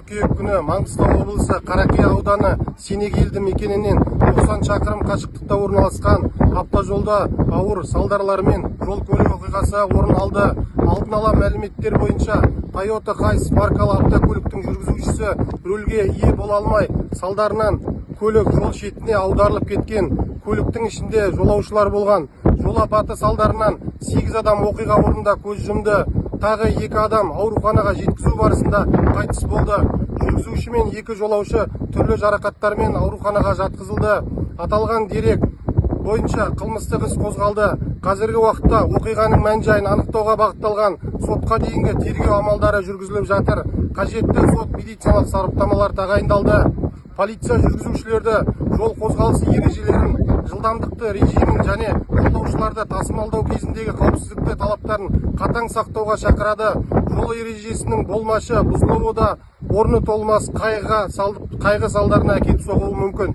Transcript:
Қыркүйек күні Маңғыстау облысы Қарақия ауданы Сенек елді мекенінен 90 шақырым қашықтықта орналасқан автожолда ауыр салдарлармен жол көлік оқиғасы орын алды. Алдын ала мәліметтер бойынша, Тойота Хайс маркалы автокөліктің жүргізушісі рөлге ие бола алмай, салдарынан көлік жол шетіне аударылып кеткен. Көліктің ішінде жолаушылар болған. Жол апаты салдарынан 8 адам оқиға орнында көз жұмды, тағы екі адам ауруханаға жеткізу барысында қайтыс болды. Жүргізуші мен екі жолаушы түрлі жарақаттармен ауруханаға жатқызылды. Аталған дерек бойынша қылмыстық іс қозғалды. Қазіргі уақытта оқиғаның мән жайын анықтауға бағытталған сотқа дейінгі тергеу амалдары жүргізіліп жатыр. Қажетті сот медициналық сараптамалар тағайындалды. Полиция жүргізушілерді жол қозғалысы ережелерін, жылдамдықты режимін және жолаушыларды тасымалдау кезіндегі қауіпсіздікті талаптарын қатаң сақтауға шақырады. Жол ережесінің болмашы бұзылуы да орны толмас қайғы салдарына әкеліп соғуы мүмкін.